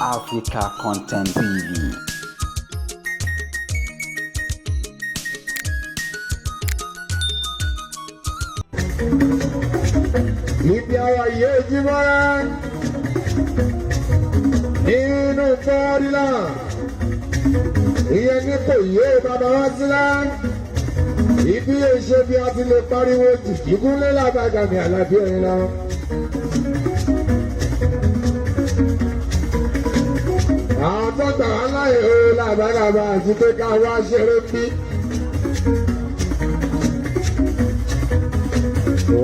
Africa Content TV. Ibi ara yìí jí mọ́ra nínú fọ́ọ́dílà, ìyẹn ní kò yé bàbá wá sílá. Ibi èṣe bí a ti lè pariwo jù ìgúnlé làbàgàmì àlàbí ẹ̀rín lọ. Àwọn tó gbà wá láyè ó làbàgàmà àti pé ká wá ṣeré bí.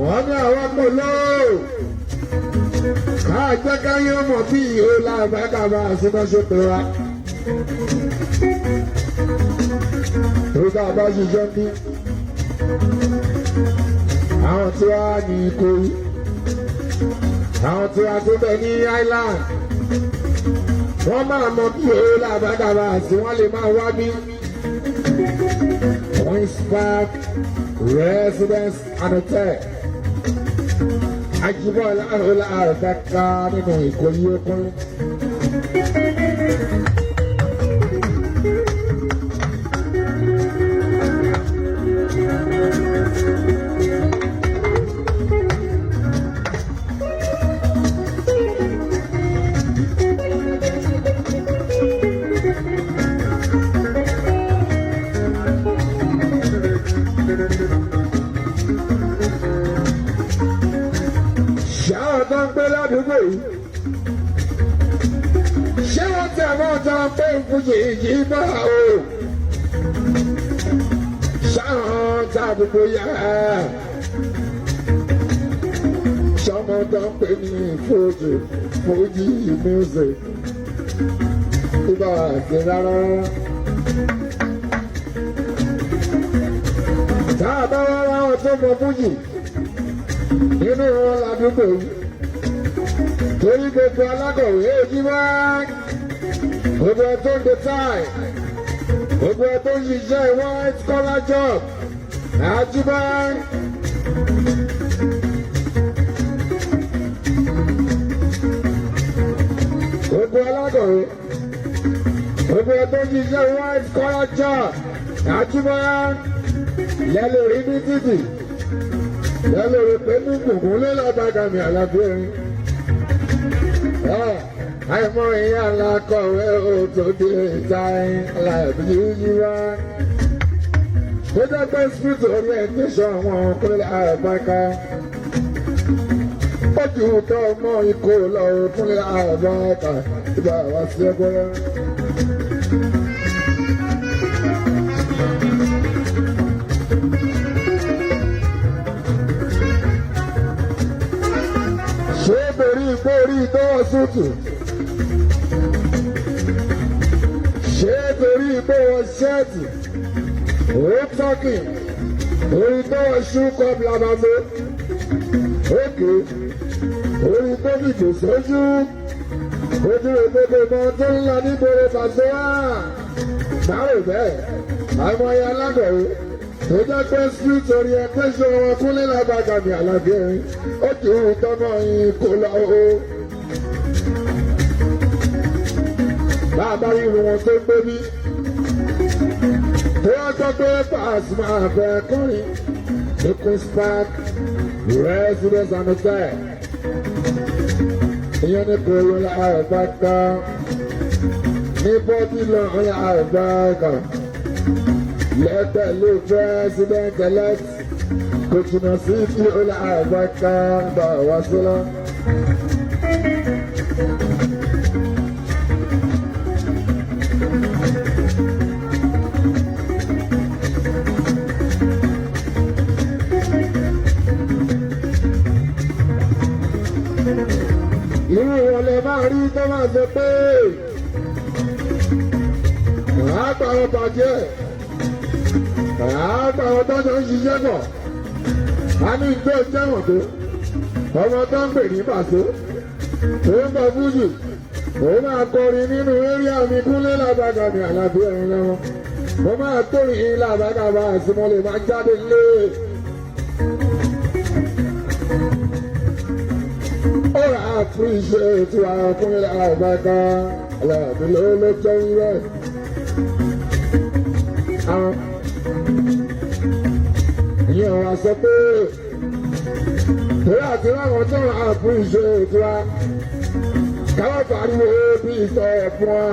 Wọ́n ní àwọn kò lóò ká jẹ́ ká yín mọ̀ bí ìhó làbàgàmà àti náà wa. Torí tá a bá ṣiṣẹ́ ní àwọn tí wàá ní Ìkòyí, àwọn tí wàá tó bẹ ní Island, wọ́n máa mọ bí ìhó làbàgàmà àti wọ́n lè máa wá bí. Queen's Park Residence and Hotel. Ajíbọ́lá ọlá àrùbáká nínú Ìkòyí okun. Ṣáà tó ń gbé ládùúgbò yìí, ṣé wọ́n tẹ̀ mọ́ tó ń pè ń fújì yìí bá o? Ṣáà tá àdúgbò yá. Ṣọmọ tó ń pè ní fújì, fújì music. Ibà àti rárá. Tá a bá wá ráwọn tó mọ fújì nínú wọn ládùúgbò yìí, torí gbogbo alákọ̀wé ojú wá, gbogbo ẹ tó ń de tie, gbogbo ẹ tó ń ṣiṣẹ́ white collar job àjùbá. Gbogbo alákọ̀wé, gbogbo ẹ tó ń ṣiṣẹ́ white collar job àjùbá lẹ́lórí ní títì, lẹ́lórí pẹ̀lú gbùngbùn lé lágbàgàmì àlàbí ẹ̀rín. Àìmọ̀ ìyá alákọ̀wé tó dé ìta alábí yíyí wá. Tó jẹ́ pé street orientation wọn kúnlẹ̀ àbáká. Ó ju tó mọ́ ikú lọ kúnlẹ̀ àbáká ìgbà wá sí ẹgbẹ́. Ṣé torí borí tó wọ suit? Ṣé torí pé wọ shirt? Ó tọ́kì orí tó wọ shoe cup labazo. Ókè orí tó fìtò sójú ojú gbogbo ìmọ̀ tó ń lọ nígboro pàṣẹ wá. Báwo bẹ́ẹ̀, àìmọye alákọ̀wé tó jẹ́ pé street orientation wọn kúnlé lágbàgàmì àlàbí ẹ̀rín ó ju tọmọ yín kó lọ o. Bá a bá rí irun wọn tó gbé bí tó wá gbọ́ pé Pasuma fẹ́ kọrin ní Queen's Park Residence and Hotel, ìyẹn ní kòrò àgbàkà ní bọ́dí lọ́rùn àgbàkà lẹ́tẹ̀lé president elect, kò jìnnà sí tí ó lè àgbàkà bá wá sílẹ̀. Irú wọn lè máa rí tó máa sọ pé àgbà wọn bàjẹ́, àgbà wọn tọ́jọ́ ń ṣiṣẹ́ pọ̀, a ní ìgbé jẹ́wọ̀n tó ọmọ tó ń pè ní pàṣẹ tó ń bọ̀ fújì, òun máa kọrin nínú eré àmì kúnlé làbàgàmì àlàbí ẹ̀rín lẹ́wọ̀n, mo máa tórin làbàgàmà àti mo lè máa jáde lé. Ó rà á. Appreciate wa fún àgbàkà aláàbí ló ló jẹ́ rẹ̀. Ìyẹn wá sọ pé torí àti láwọn tó appreciate wa káwá pariwo bí sọ fún wa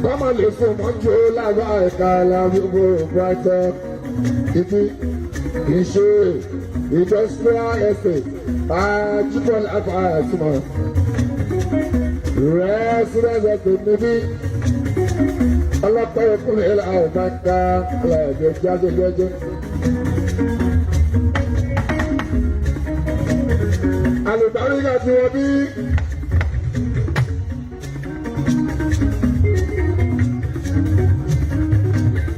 kọ́mọ lè fún mọ́jú lábá ẹ̀ka lábúgbò brighton ibi ìṣe industrial estate àjùmọ̀ àfàtúmọ̀ residence estate níbí ọlọ́pàá ẹkùnrin ilẹ̀ àbáká ẹ̀ẹ́dẹ̀ jáde jẹ́jẹ́. Àlùbáríkà tí wọ́n bí.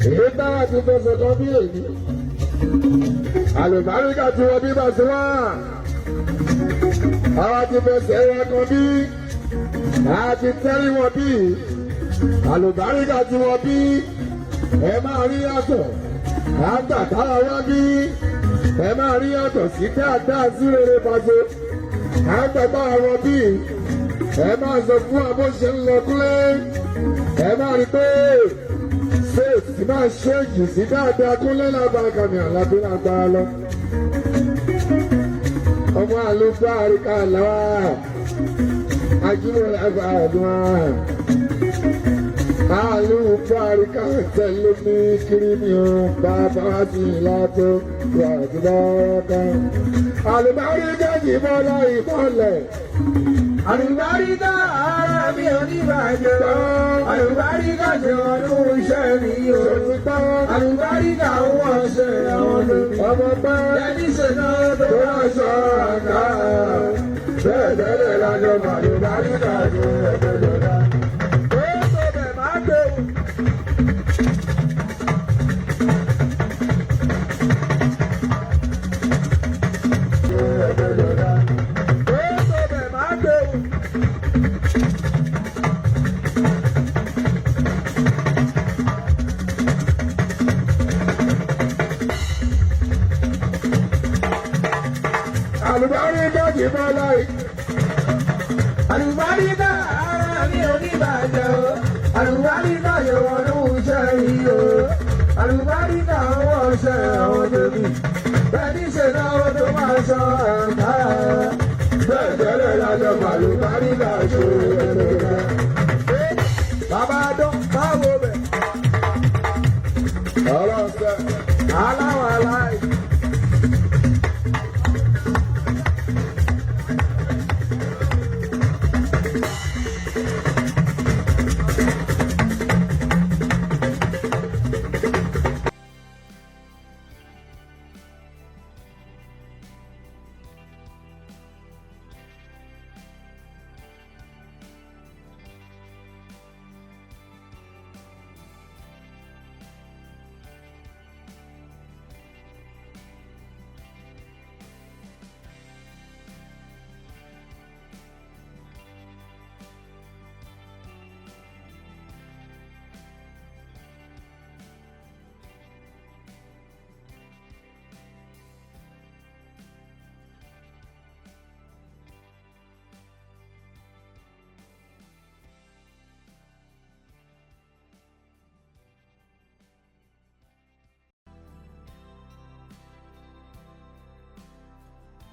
Èyí táwa ti fẹsẹ̀ kan bí èyí. Àlùbáríkà tí wọ́n bí bá sí wá. Àwa ti fẹsẹ̀ wọn kan bí. A ti tẹ́rí wọn bí. Àlùbáríkà tí wọ́n bí. Ẹ máa rí yàtọ̀. Àgbà táwa wá bí. Ẹ máa rí yàtọ̀ sí dáadáa sí rere pàṣẹ. Àgbà táwa wọ́n bí. Ẹ máa sọ fún wa bó ṣe ń lọ kúlẹ̀. Ẹ máa rí pé faith máa ṣe jù sí dáadáa kúnlẹ̀ lábàkà mi àlàbí lágbára lọ. Ọmọ àlùbáríkà làwà ajímọ̀ àgbàdùn àlùbáríkà tẹ̀lé mi kiri mi ò bàbá sí látó wà àdúrà. Àlùbáríkà yìí bọ́lá ìmọ̀lẹ̀. Àlùbáríkà ara mi ò ní bàjẹ́. Àlùbáríkà ṣe ọdún iṣẹ́ mi o. Àlùbáríkà wọ́n ṣe àwọn tó. Ọmọ pẹ́. Ẹni ṣe náà tó Tó wá wá sọ àká bẹ́ẹ̀ tẹ́lẹ̀ lájọ màlúbáríkà ní ẹgbẹ́jọba. Ó tó bẹ̀ máa gbé o. Ó tó bẹ̀ máa gbé o. Àlùbáríkà kì í bọ́ láì. Àlùbáríkà ara mi ò ní bàjẹ́ o. Àlùbáríkà ṣe ọdún iṣẹ́ mi o. Àlùbáríkà wọ́n ṣe àwọn tèmi. Bẹ́ẹ̀ni ṣe náà tó máa sọ àǹkárá. Bẹ́ẹ̀ tẹ́lẹ̀ lájọ màlúbáríkà ṣe